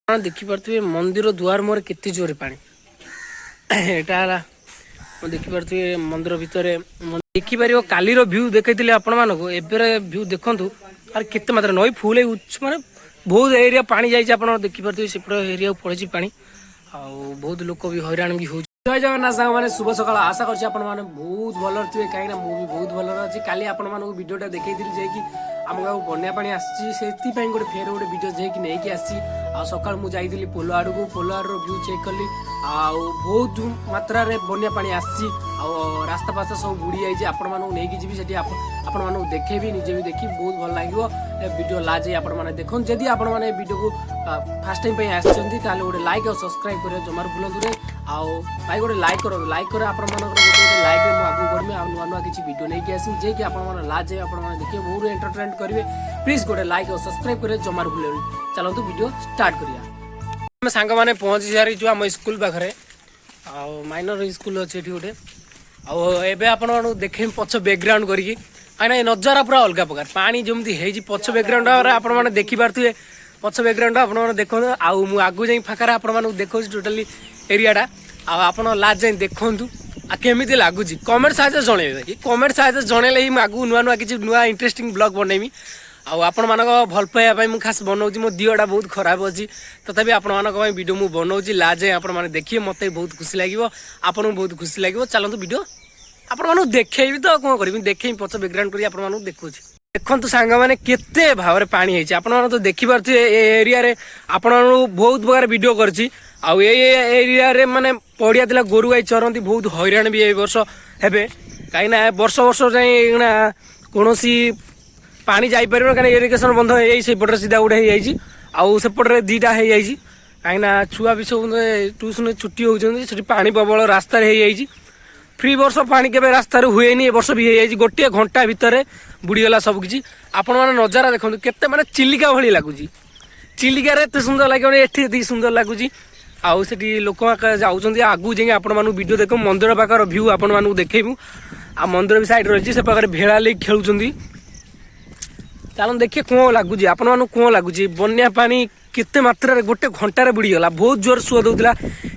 ଆପଣ ଦେଖିପାରୁଥିବେ, ମନ୍ଦିର ଦୁଆର ମୁହଁରେ କେତେ ଜୋରେ ପାଣି। ଏଇଟା ହେଲା, ଆପଣ ଦେଖିପାରୁଥିବେ ମନ୍ଦିର ଭିତରେ ଦେଖିପାରିବ। କାଲିର ଭ୍ୟୁ ଦେଖେଇଥିଲି ଆପଣମାନଙ୍କୁ, ଏବେର ଭ୍ୟୁ ଦେଖନ୍ତୁ। ଆରେ, କେତେ ମାତ୍ରା ନଈ ଫୁଲ ହେଇ, ମାନେ ବହୁତ ଏରିଆ ପାଣି ଯାଇଛି। ଆପଣ ଦେଖିପାରୁଥିବେ, ସେପଟ ଏରିଆକୁ ପଳେଇଛି ପାଣି ଆଉ ବହୁତ ଲୋକ ବି ହଇରାଣ ବି ହଉଛି। ଜୟ ଜଗନ୍ନାଥ ସାଙ୍ଗମାନେ, ଶୁଭ ସକାଳ। ଆଶା କରୁଛି ଆପଣମାନେ ବହୁତ ଭଲରେ ଥିବେ, କାହିଁକିନା ମୁଁ ବି ବହୁତ ଭଲରେ ଅଛି। କାଲି ଆପଣମାନଙ୍କୁ ଭିଡ଼ିଓଟା ଦେଖେଇଥିଲି ଯାଇକି ଆମ ଗାଁକୁ ବନ୍ୟା ପାଣି ଆସିଛି। ସେଥିପାଇଁ ଗୋଟେ ଫେର ଗୋଟେ ଭିଡ଼ିଓ ଯାଇକି ନେଇକି ଆସିଛି। ଆଉ ସକାଳୁ ମୁଁ ଯାଇଥିଲି ପୋଲ ଆଡ଼କୁ, ପୋଲ ଆଡ଼ର ଭ୍ୟୁ ଚେକ୍ କଲି ଆଉ ବହୁତ ମାତ୍ରାରେ ବନ୍ୟା ପାଣି ଆସିଛି ଆଉ ରାସ୍ତା ଫାସ୍ତା ସବୁ ବୁଡ଼ି ଯାଇଛି। ଆପଣମାନଙ୍କୁ ନେଇକି ଯିବି ସେଠି, ଆପଣମାନଙ୍କୁ ଦେଖେଇବି, ନିଜେ ବି ଦେଖି ବହୁତ ଭଲ ଲାଗିବ। ଏ ଭିଡ଼ିଓ ଲାଷ୍ଟ ଯାଇ ଆପଣମାନେ ଦେଖନ୍ତୁ। ଯଦି ଆପଣମାନେ ଏ ଭିଡ଼ିଓକୁ ଫାର୍ଷ୍ଟ ଟାଇମ୍ ପାଇଁ ଆସିଛନ୍ତି, ତାହେଲେ ଗୋଟେ ଲାଇକ୍ ଆଉ ସବସ୍କ୍ରାଇବ୍ କରିବା ଜମାରୁ ଭୁଲନ୍ତୁ ନାହିଁ। ଆଉ ଭାଇ, ଗୋଟେ ଲାଇକ୍ କରନ୍ତୁ। ଲାଇକ୍ କରେ ଆପଣମାନଙ୍କର ଗୋଟେ ଗୋଟେ ଲାଇକ୍ରେ ମୁଁ ଆଗକୁ ବଢ଼ିବି ଆଉ ନୂଆ ନୂଆ କିଛି ଭିଡ଼ିଓ ନେଇକି ଆସିବି, ଯିଏକି ଆପଣମାନେ ଲାଷ୍ଟ ଯାଇ ଆପଣମାନେ ଦେଖିବେ, ବହୁତ ଏଣ୍ଟରଟେନମେଣ୍ଟ କରିବେ। ପ୍ଲିଜ୍ ଗୋଟେ ଲାଇକ୍ ଆଉ ସବସ୍କ୍ରାଇବ୍ କରିବା ଜମାରୁ ଭୁଲିବେନି। ଚାଲନ୍ତୁ, ଭିଡ଼ିଓ ଷ୍ଟାର୍ଟ କରିବା। ଆମେ ସାଙ୍ଗମାନେ ପହଞ୍ଚି ସାରିଛୁ ଆମ ସ୍କୁଲ ପାଖରେ ଆଉ ମାଇନର ସ୍କୁଲ ଅଛି ଏଠି ଗୋଟେ। ଆଉ ଏବେ ଆପଣମାନଙ୍କୁ ଦେଖେଇବି ପଛ ବ୍ୟାକଗ୍ରାଉଣ୍ଡ କରିକି, କାହିଁକିନା ଏ ନଜାରା ପୁରା ଅଲଗା ପ୍ରକାର। ପାଣି ଯେମିତି ହେଇଛି ପଛ ବ୍ୟାକଗ୍ରାଉଣ୍ଡ ଆପଣମାନେ ଦେଖିପାରୁଥିବେ। ପଛ ବ୍ୟାକଗ୍ରାଉଣ୍ଡ ଆପଣମାନେ ଦେଖନ୍ତୁ ଆଉ ମୁଁ ଆଗକୁ ଯାଇ ଫାଙ୍କାରେ ଆପଣମାନଙ୍କୁ ଦେଖାଉଛି ଟୋଟାଲି ଏରିଆଟା। ଆଉ ଆପଣ ଲାଷ୍ଟ ଯାଇ ଦେଖନ୍ତୁ ଆଉ କେମିତି ଲାଗୁଛି କମେଣ୍ଟ ସାହାଯ୍ୟରେ ଜଣେଇବେ କି କମେଣ୍ଟ ସାହାଯ୍ୟରେ ଜଣେଇଲେ ହିଁ ମୁଁ ଆଗକୁ ନୂଆ ନୂଆ କିଛି ନୂଆ ଇଣ୍ଟରେଷ୍ଟିଂ ବ୍ଲଗ୍ ବନେଇବି। ଆଉ ଆପଣମାନଙ୍କ ଭଲ ପାଇବା ପାଇଁ ମୁଁ ଖାସ୍ ବନଉଛି। ମୋ ଦିହଟା ବହୁତ ଖରାପ ଅଛି, ତଥାପି ଆପଣମାନଙ୍କ ପାଇଁ ଭିଡ଼ିଓ ମୁଁ ବନଉଛି। ଲାଷ୍ଟ ଯାଏଁ ଆପଣମାନେ ଦେଖିବେ, ମୋତେ ବହୁତ ଖୁସି ଲାଗିବ, ଆପଣଙ୍କୁ ବହୁତ ଖୁସି ଲାଗିବ। ଚାଲନ୍ତୁ, ଭିଡ଼ିଓ ଆପଣମାନଙ୍କୁ ଦେଖେଇବି ତ ଆଉ କ'ଣ କରିବି? ଦେଖେଇବି, ପଛ ବ୍ୟାକଗ୍ରାଉଣ୍ଡ କରି ଆପଣମାନଙ୍କୁ ଦେଖୁଛି। ଦେଖନ୍ତୁ ସାଙ୍ଗମାନେ, କେତେ ଭାବରେ ପାଣି ହେଇଛି। ଆପଣମାନେ ତ ଦେଖିପାରୁଥିବେ, ଏ ଏରିଆରେ ଆପଣମାନଙ୍କୁ ବହୁତ ପ୍ରକାର ଭିଡ଼ିଓ କରିଛି। ଆଉ ଏଇ ଏରିଆରେ ମାନେ ପଡ଼ିଆ ଥିଲା, ଗୋରୁ ଗାଈ ଚରନ୍ତି। ବହୁତ ହଇରାଣ ବି ଏଇ ବର୍ଷ ହେବେ, କାହିଁକିନା ବର୍ଷ ବର୍ଷ ଯାଏଁ ଏଇନା କୌଣସି ପାଣି ଯାଇପାରିବ, କାହିଁକିନା ଇରିଗେସନ ବନ୍ଧ ହେଇଯାଇଛି। ସେଇପଟରେ ସିଧା ଗୋଟେ ହେଇଯାଇଛି ଆଉ ସେପଟରେ ଦିଟା ହେଇଯାଇଛି, କାହିଁକିନା ଛୁଆ ବି ସବୁ ଟ୍ୟୁସନ ଛୁଟି ହେଉଛନ୍ତି। ସେଠି ପାଣି ପ୍ରବଳ ରାସ୍ତାରେ ହେଇଯାଇଛି। ଫ୍ରି ବର୍ଷ ପାଣି କେବେ ରାସ୍ତାରେ ହୁଏନି, ଏ ବର୍ଷ ବି ହେଇଯାଇଛି। ଗୋଟିଏ ଘଣ୍ଟା ଭିତରେ ବୁଡ଼ିଗଲା ସବୁ କିଛି। ଆପଣମାନେ ନଜାରା ଦେଖନ୍ତୁ, କେତେ ମାନେ ଚିଲିକା ଭଳି ଲାଗୁଛି। ଚିଲିକାରେ ଏତେ ସୁନ୍ଦର ଲାଗିବନି, ଏଠି ଏତିକି ସୁନ୍ଦର ଲାଗୁଛି। ଆଉ ସେଠି ଲୋକ ଯାଉଛନ୍ତି। ଆଗକୁ ଯାଇକି ଆପଣମାନଙ୍କୁ ଭିଡ଼ିଓ ଦେଖୁ, ମନ୍ଦିର ପାଖର ଭ୍ୟୁ ଆପଣମାନଙ୍କୁ ଦେଖେଇବୁ। ଆଉ ମନ୍ଦିର ବି ସାଇଡ୍ ରହିଛି, ସେ ପାଖରେ ଭେଳା ଲିଗ୍ ଖେଳୁଛନ୍ତି। ଚାଲନ୍ତୁ ଦେଖିଏ କ'ଣ ଲାଗୁଛି ଆପଣମାନଙ୍କୁ, କ'ଣ ଲାଗୁଛି। ବନ୍ୟା ପାଣି କେତେ ମାତ୍ରାରେ ଗୋଟେ ଘଣ୍ଟାରେ ବୁଡ଼ିଗଲା। ବହୁତ ଜୋର ସୁଅ ଦଉଥିଲା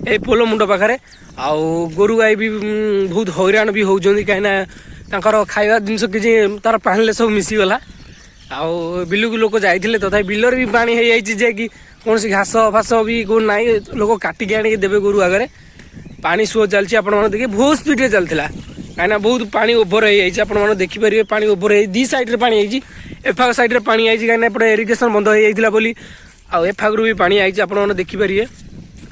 ଏଇ ପୋଲ ମୁଣ୍ଡ ପାଖରେ। ଆଉ ଗୋରୁ ଗାଈ ବି ବହୁତ ହଇରାଣ ବି ହଉଛନ୍ତି, କାହିଁକିନା ତାଙ୍କର ଖାଇବା ଜିନିଷ କିଛି ତାର ପାଣିରେ ସବୁ ମିଶିଗଲା। ଆଉ ବିଲକୁ ଲୋକ ଯାଇଥିଲେ, ତଥାପି ବିଲରେ ବି ପାଣି ହେଇଯାଇଛି ଯେ କି କୌଣସି ଘାସ ଫାସ ବି କୋଉ ନାହିଁ, ଲୋକ କାଟିକି ଆଣିକି ଦେବେ ଗୋରୁ ଆଗରେ। ପାଣି ସୁଅ ଚାଲିଛି, ଆପଣମାନେ ଦେଖିବେ, ବହୁତ ସ୍ପିଡ଼ରେ ଚାଲିଥିଲା, କାହିଁକିନା ବହୁତ ପାଣି ଓଭର ହେଇଯାଇଛି। ଆପଣମାନେ ଦେଖିପାରିବେ, ପାଣି ଓଭର ହେଇ ଦି ସାଇଡ଼ରେ ପାଣି ହେଇଛି। ଏଫାକ ସାଇଡ଼ରେ ପାଣି ହେଇଛି, କାହିଁକିନା ଏପଟେ ଇରିଗେସନ ବନ୍ଦ ହେଇଯାଇଥିଲା ବୋଲି। ଆଉ ଏଫାକରୁ ବି ପାଣି ଆଇଛି, ଆପଣମାନେ ଦେଖିପାରିବେ।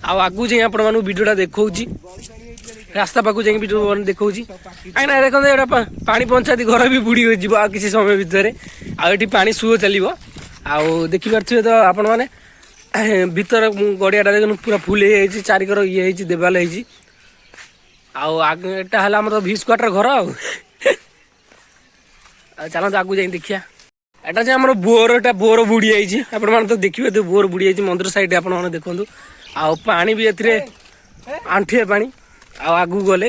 ଆଉ ଆଗକୁ ଯାଇ ଆପଣମାନଙ୍କୁ ଭିଡ଼ିଓଟା ଦେଖାଉଛି, ରାସ୍ତା ପାଖକୁ ଯାଇକି ଭିଡ଼ିଓ ଦେଖାଉଛି, କାହିଁକିନା ଦେଖନ୍ତୁ, ଏଇଟା ପାଣି ପଞ୍ଚାୟତ ଘର ବି ବୁଡ଼ି ଯିବ ଆଉ କିଛି ସମୟ ଭିତରେ। ଆଉ ଏଠି ପାଣି ସୁଅ ଚାଲିବ। ଆଉ ଦେଖିପାରୁଥିବେ ତ ଆପଣମାନେ, ଭିତରେ ଗଡ଼ିଆଟା ଦେଖନ୍ତୁ, ପୁରା ଫୁଲ ହେଇଯାଇଛି। ଚାରିକର ଇଏ ହେଇଛି, ଦେବାଲ ହେଇଛି। ଆଉ ଏଟା ହେଲା ଆମର ଭି ସ୍କ୍ୱାଟର ଘର। ଆଉ ଆଉ ଚାଲନ୍ତୁ, ଆଗକୁ ଯାଇ ଦେଖିବା। ଏଟା ଯେ ଆମର ବୋର, ଏଟା ବୋର ବୁଡ଼ି ଯାଇଛି। ଆପଣମାନେ ତ ଦେଖିବେ ତ, ବୋର ବୁଡ଼ି ଯାଇଛି ମନ୍ଦିର ସାଇଡ୍, ଆପଣମାନେ ଦେଖନ୍ତୁ। ଆଉ ପାଣି ବି ଏଥିରେ ଆଣ୍ଠିଏ ପାଣି। ଆଉ ଆଗକୁ ଗଲେ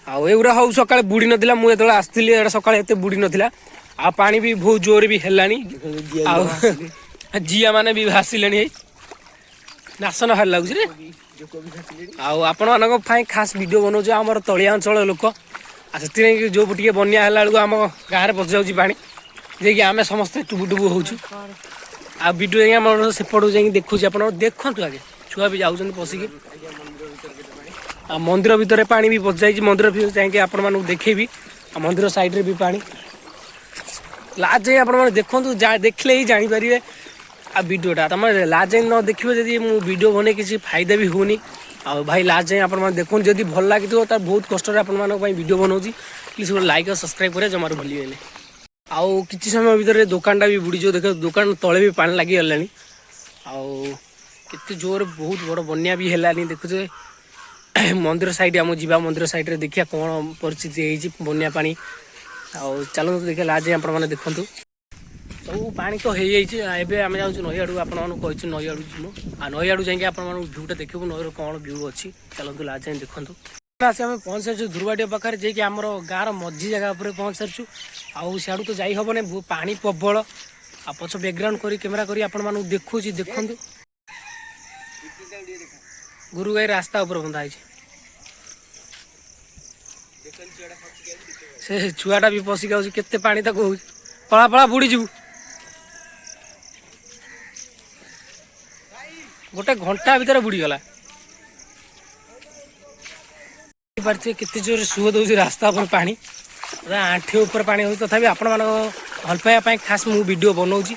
ଆଉ ଏଗୁଡ଼ା ହଉ, ସକାଳେ ବୁଡ଼ି ନଥିଲା। ମୁଁ ଯେତେବେଳେ ଆସିଥିଲି, ଏଇଟା ସକାଳେ ଏତେ ବୁଡ଼ି ନଥିଲା। ଆଉ ପାଣି ବି ବହୁତ ଜୋରେ ବି ହେଲାଣି ଆଉ ଜିଆ ମାନେ ବି ଭାସିଲେଣି। ଏଇ ନାସନା ଭାରି ଲାଗୁଛି ରେ। ଆଉ ଆପଣମାନଙ୍କ ପାଇଁ ଖାସ୍ ଭିଡ଼ିଓ ବନଉଛୁ। ଆମର ତଳିଆ ଅଞ୍ଚଳ ଲୋକ, ଆଉ ସେଥିପାଇଁ ଯୋଉ ଟିକେ ବନ୍ୟା ହେଲା ବେଳକୁ ଆମ ଗାଁରେ ପଶିଯାଉଛି ପାଣି, ଯାଇକି ଆମେ ସମସ୍ତେ ଟୁବୁ ଟୁବୁ ହଉଛୁ। ଆଉ ଭିଡ଼ିଓ ଯାଇକି ଆମର ସେପଟକୁ ଯାଇକି ଦେଖୁଛି, ଆପଣ ଦେଖନ୍ତୁ ଆଗେ। ଛୁଆ ବି ଯାଉଛନ୍ତି ପଶିକି। ଆଉ ମନ୍ଦିର ଭିତରେ ପାଣି ବି ପଶିଯାଇଛି। ମନ୍ଦିର ଭିତରେ ଯାଇକି ଆପଣମାନଙ୍କୁ ଦେଖେଇବି। ଆଉ ମନ୍ଦିର ସାଇଡ୍ରେ ବି ପାଣି। ଲାଷ୍ଟ ଯାଇ ଆପଣମାନେ ଦେଖନ୍ତୁ, ଯାହା ଦେଖିଲେ ହିଁ ଜାଣିପାରିବେ। ଆଉ ଭିଡ଼ିଓଟା ତମେ ଲାଷ୍ଟ ଯାଇ ନ ଦେଖିବ ଯଦି, ମୁଁ ଭିଡ଼ିଓ ବନେଇ କିଛି ଫାଇଦା ବି ହେଉନି। ଆଉ ଭାଇ, ଲାଷ୍ଟ ଯାଇ ଆପଣମାନେ ଦେଖନ୍ତୁ। ଯଦି ଭଲ ଲାଗିଥିବ, ତାର ବହୁତ କଷ୍ଟରେ ଆପଣମାନଙ୍କ ପାଇଁ ଭିଡ଼ିଓ ବନଉଛି। ପ୍ଲିଜ୍ ଗୋଟେ ଲାଇକ୍ ଆଉ ସବସ୍କ୍ରାଇବ୍ କରିବା ଜମାରୁ ଭୁଲିବେନି। ଆଉ କିଛି ସମୟ ଭିତରେ ଦୋକାନଟା ବି ବୁଡ଼ିଯିବ। ଦେଖ, ଦୋକାନ ତଳେ ବି ପାଣି ଲାଗିଗଲାଣି। ଆଉ କେତେ ଜୋରରେ ବହୁତ ବଡ଼ ବନ୍ୟା ବି ହେଲାନି, ଦେଖୁଥିବେ। ମନ୍ଦିର ସାଇଡ୍ ଆମ ଯିବା, ମନ୍ଦିର ସାଇଡ୍ରେ ଦେଖିବା କ'ଣ ପରିସ୍ଥିତି ହେଇଛି ବନ୍ୟା ପାଣି। ଆଉ ଚାଲନ୍ତୁ ଦେଖିବା, ଲାଷ୍ଟ ଯାଏଁ ଆପଣମାନେ ଦେଖନ୍ତୁ। ସବୁ ପାଣି ତ ହେଇଯାଇଛି। ଏବେ ଆମେ ଯାଉଛୁ ନଈ ଆଡ଼କୁ। ଆପଣମାନଙ୍କୁ କହିଛୁ ନଈ ଆଡ଼କୁ ଯିବୁ। ଆଉ ନଈ ଆଡ଼କୁ ଯାଇକି ଆପଣମାନଙ୍କୁ ଭ୍ୟୁଟା ଦେଖିବୁ, ନଈର କ'ଣ ଭ୍ୟୁ ଅଛି। ଚାଲନ୍ତୁ, ଲାଷ୍ଟ ଯାଏଁ ଦେଖନ୍ତୁ। ଆସି ଆମେ ପହଞ୍ଚି ସାରିଛୁ ଧ୍ରୁବାଟିଆ ପାଖରେ, ଯାଇକି ଆମର ଗାଁର ମଝି ଜାଗା ଉପରେ ପହଞ୍ଚି ସାରିଛୁ। ଆଉ ସିଆଡ଼ୁ ତ ଯାଇ ହେବନି, ପାଣି ପ୍ରବଳ। ଆଉ ପଛ ବ୍ୟାକଗ୍ରାଉଣ୍ଡ କରି କ୍ୟାମେରା କରି ଆପଣମାନଙ୍କୁ ଦେଖୁଛି, ଦେଖନ୍ତୁ। ଗୋରୁ ଗାଈ ରାସ୍ତା ଉପରେ ବନ୍ଧା ହେଇଛି। ସେ ଛୁଆଟା ବି ପଶିକି ଆଉଛି, କେତେ ପାଣି ତାକୁ ହଉଛି। ପଳା ପଳା, ବୁଡ଼ିଯିବୁ। ଗୋଟେ ଘଣ୍ଟା ଭିତରେ ବୁଡ଼ିଗଲା। ଦେଖିପାରୁଥିବେ କେତେ ଜୋରରେ ସୁଅ ଦଉଛି, ରାସ୍ତା ଉପରେ ପାଣି ପୁରା ଆଣ୍ଠି ଉପରେ ପାଣି ହେଉଛି। ତଥାପି ଆପଣମାନଙ୍କ ଭଲ ପାଇବା ପାଇଁ ଖାସ୍ ମୁଁ ଭିଡ଼ିଓ ବନଉଛି।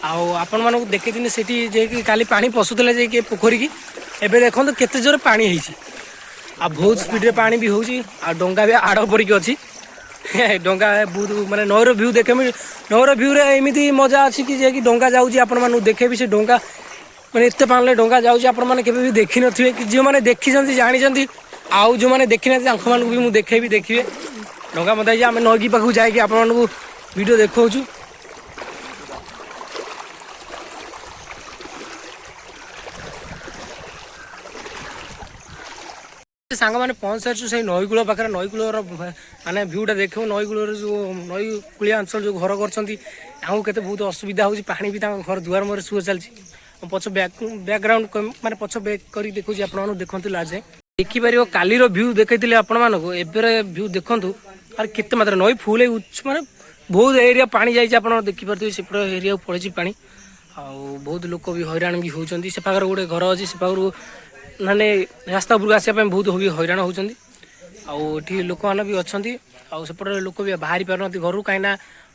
ଆଉ ଆପଣମାନଙ୍କୁ ଦେଖିଥିଲି ସେଠି ଯାଇକି କାଲି ପାଣି ପଶୁଥିଲା ଯାଇକି ପୋଖରୀକି। ଏବେ ଦେଖନ୍ତୁ କେତେ ଜୋରେ ପାଣି ହେଇଛି ଆଉ ବହୁତ ସ୍ପିଡ଼ରେ ପାଣି ବି ହେଉଛି ଆଉ ଡଙ୍ଗା ବି ଆଡ଼ ପରିକି ଅଛି। ଡଙ୍ଗା ବହୁତ ମାନେ ନଈର ଭ୍ୟୁ ଦେଖେବି। ନଈର ଭ୍ୟୁରେ ଏମିତି ମଜା ଅଛି କି ଯାଇକି ଡଙ୍ଗା ଯାଉଛି, ଆପଣମାନଙ୍କୁ ଦେଖେଇବି। ସେ ଡଙ୍ଗା ମାନେ ଏତେ ପାଣିରେ ଡଙ୍ଗା ଯାଉଛି, ଆପଣମାନେ କେବେ ବି ଦେଖିନଥିବେ କି ଯେଉଁମାନେ ଦେଖିଛନ୍ତି ଜାଣିଛନ୍ତି, ଆଉ ଯେଉଁମାନେ ଦେଖିନାହାନ୍ତି ତାଙ୍କମାନଙ୍କୁ ବି ମୁଁ ଦେଖେଇବି, ଦେଖିବେ। ଡଙ୍ଗା ମଧ୍ୟ ହେଇଛି। ଆମେ ନଈକି ପାଖକୁ ଯାଇକି ଆପଣମାନଙ୍କୁ ଭିଡ଼ିଓ ଦେଖାଉଛୁ। ସାଙ୍ଗମାନେ, ପହଞ୍ଚି ସାରିଛୁ ସେଇ ନଈକୂଳ ପାଖରେ। ନଈକୂଳର ମାନେ ଭ୍ୟୁଟା ଦେଖିବୁ। ନଈକୂଳରେ ଯେଉଁ ନଈ କୂଳିଆ ଅଞ୍ଚଳ ଯେଉଁ ଘର କରିଛନ୍ତି, ତାଙ୍କୁ କେତେ ବହୁତ ଅସୁବିଧା ହେଉଛି। ପାଣି ବି ତାଙ୍କ ଘର ଦୁଆର ମୁହଁରେ ସୁଅ ଚାଲିଛି। ମୁଁ ପଛ ବ୍ୟାକଗ୍ରାଉଣ୍ଡ ମାନେ ପଛ ବ୍ୟାକ୍ କରିକି ଦେଖୁଛି ଆପଣମାନଙ୍କୁ, ଦେଖନ୍ତୁ ଲାଷ୍ଟ ଯାଏଁ। ଦେଖିପାରିବ, କାଲିର ଭ୍ୟୁ ଦେଖେଇଥିଲି ଆପଣମାନଙ୍କୁ, ଏବେର ଭ୍ୟୁ ଦେଖନ୍ତୁ। ଆରେ, କେତେ ମାତ୍ରା ନଈ ଫୁଲ୍ ହେଇ ମାନେ ବହୁତ ଏରିଆ ପାଣି ଯାଇଛି। ଆପଣ ଦେଖିପାରୁଥିବେ, ସେପଟ ଏରିଆକୁ ପଳେଇଛି ପାଣି। ଆଉ ବହୁତ ଲୋକ ବି ହଇରାଣ ବି ହେଉଛନ୍ତି। ସେ ପାଖରେ ଗୋଟେ ଘର ଅଛି, ସେ ପାଖରୁ ମାନେ ରାସ୍ତା ଉପରକୁ ଆସିବା ପାଇଁ ବହୁତ ବି ହଇରାଣ ହେଉଛନ୍ତି। ଆଉ ଏଠି ଲୋକମାନେ ବି ଅଛନ୍ତି ଆଉ ସେପଟରେ ଲୋକ ବି ବାହାରି ପାରୁନାହାନ୍ତି ଘରୁ, କାହିଁକିନା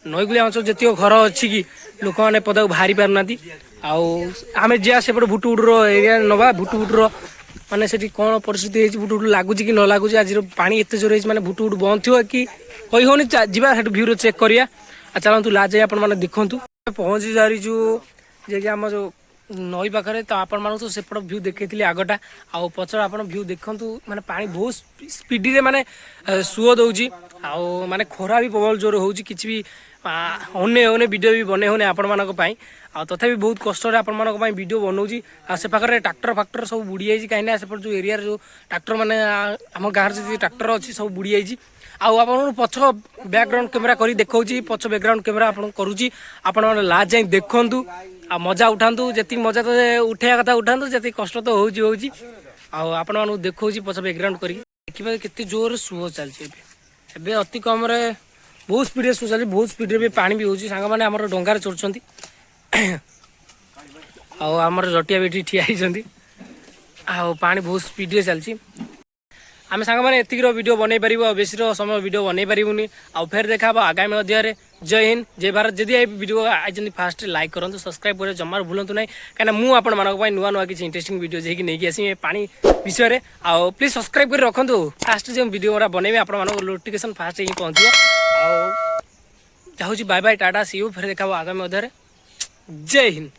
ନଈକୂଳିଆ ଅଞ୍ଚଳ ଯେତିକ ଘର ଅଛି କି ଲୋକମାନେ ପଦାକୁ ବାହାରି ପାରୁନାହାନ୍ତି। ଆଉ ଆମେ ଯିବା ସେପଟେ ଭୁଟୁବୁଟୁର ଏରିଆ ନେବା। ଭୁଟୁବୁଟୁର ମାନେ ସେଠି କ'ଣ ପରିସ୍ଥିତି ହେଇଛି, ଭୁଟୁବୁଟୁ ଲାଗୁଛି କି ନ ଲାଗୁଛି, ଆଜିର ପାଣି ଏତେ ଜୋର ହେଇଛି ମାନେ ଭୁଟୁବୁଟୁ ବନ୍ଦ ଥିବ କି କହି ହେଉନି। ଯିବା ସେଠୁ ଭ୍ୟୁର ଚେକ୍ କରିବା। ଆଉ ଚାଲନ୍ତୁ ଲାଷ୍ଟ ଯାଇ ଆପଣମାନେ ଦେଖନ୍ତୁ। ପହଞ୍ଚି ସାରିଛୁ ଯେ ଆମ ଯୋଉ ନଈ ପାଖରେ। ତ ଆପଣମାନଙ୍କୁ ତ ସେପଟ ଭ୍ୟୁ ଦେଖେଇଥିଲି ଆଗଟା, ଆଉ ପଛର ଆପଣ ଭ୍ୟୁ ଦେଖନ୍ତୁ। ମାନେ ପାଣି ବହୁତ ସ୍ପିଡରେ ମାନେ ସୁଅ ଦଉଛି ଆଉ ମାନେ ଖରା ବି ପ୍ରବଳ ଜୋର ହେଉଛି। କିଛି ବି ଅନେଇ ହେଉନି, ଭିଡ଼ିଓ ବି ବନେଇ ହେଉନି ଆପଣମାନଙ୍କ ପାଇଁ। ଆଉ ତଥାପି ବହୁତ କଷ୍ଟରେ ଆପଣମାନଙ୍କ ପାଇଁ ଭିଡ଼ିଓ ବନଉଛି। ଆଉ ସେ ପାଖରେ ଟ୍ରାକ୍ଟର ଫାକ୍ଟର ସବୁ ବୁଡ଼ି ଯାଇଛି, କାହିଁକିନା ସେପଟ ଯେଉଁ ଏରିଆରେ ଯେଉଁ ଟ୍ରାକ୍ଟର ମାନେ ଆମ ଗାଁରେ ଯେତିକି ଟ୍ରାକ୍ଟର ଅଛି ସବୁ ବୁଡ଼ି ଯାଇଛି। ଆଉ ଆପଣଙ୍କୁ ପଛ ବ୍ୟାକଗ୍ରାଉଣ୍ଡ କ୍ୟାମେରା କରି ଦେଖାଉଛି, ପଛ ବ୍ୟାକଗ୍ରାଉଣ୍ଡ କ୍ୟାମେରା ଆପଣଙ୍କୁ କରୁଛି। ଆପଣମାନେ ଲାଷ୍ଟ ଯାଇ ଦେଖନ୍ତୁ ଆଉ ମଜା ଉଠାନ୍ତୁ। ଯେତିକି ମଜା ତ ଉଠେଇବା କଥା ଉଠାନ୍ତୁ, ଯେତିକି କଷ୍ଟ ତ ହେଉଛି ହେଉଛି। ଆଉ ଆପଣମାନଙ୍କୁ ଦେଖାଉଛି ପଛ ବ୍ୟାକଗ୍ରାଉଣ୍ଡ କରିକି। ଦେଖିବା କେତେ ଜୋରରେ ସୁଅ ଚାଲିଛି ଏବେ। ଏବେ ଅତି କମରେ ବହୁତ ସ୍ପିଡ଼ରେ ସୁଅ ଚାଲିଛି, ବହୁତ ସ୍ପିଡ଼ରେ ବି ପାଣି ବି ହେଉଛି। ସାଙ୍ଗମାନେ ଆମର ଡଙ୍ଗାରେ ଚଢ଼ୁଛନ୍ତି ଆଉ ଆମର ଜଟିଆ ବି ଏଠି ଠିଆ ହେଇଛନ୍ତି। ଆଉ ପାଣି ବହୁତ ସ୍ପିଡ଼ରେ ଚାଲିଛି। ଆମେ ସାଙ୍ଗମାନେ ଏତିକିର ଭିଡ଼ିଓ ବନେଇ ପାରିବୁ, ଆଉ ବେଶୀର ସମୟ ଭିଡ଼ିଓ ବନେଇ ପାରିବୁନି। ଆଉ ଫେର ଦେଖା ହବ ଆଗାମୀ ଅଧ୍ୟାୟରେ। ଜୟ ହିନ୍ଦ, ଜୟ ଭାରତ। ଯଦି ଏ ଭିଡ଼ିଓ ଆଇଛନ୍ତି, ଫାଷ୍ଟ ଲାଇକ୍ କରନ୍ତୁ, ସବସ୍କ୍ରାଇବ୍ କରିବା ଜମାରୁ ଭୁଲନ୍ତୁ ନାହିଁ, କାହିଁକିନା ମୁଁ ଆପଣମାନଙ୍କ ପାଇଁ ନୂଆ ନୂଆ କିଛି ଇଣ୍ଟରେଷ୍ଟିଂ ଭିଡ଼ିଓ ଯାଇକି ନେଇକି ଆସିବି ଏ ପାଣି ବିଷୟରେ। ଆଉ ପ୍ଲିଜ୍ ସବସ୍କ୍ରାଇବ୍ କରି ରଖନ୍ତୁ। ଫାଷ୍ଟ ଯେଉଁ ଭିଡ଼ିଓ ଗୁଡ଼ା ବନେଇବେ, ଆପଣମାନଙ୍କୁ ନୋଟିଫିକେସନ୍ ଫାଷ୍ଟ ହିଁ ପହଞ୍ଚିବ। ଆଉ ଯାଉଛି, bye bye, tata, see you. ଫେର ଦେଖା ହବ ଆଗାମୀ ଅଧ୍ୟାୟରେ। ଜୟ ହିନ୍ଦ।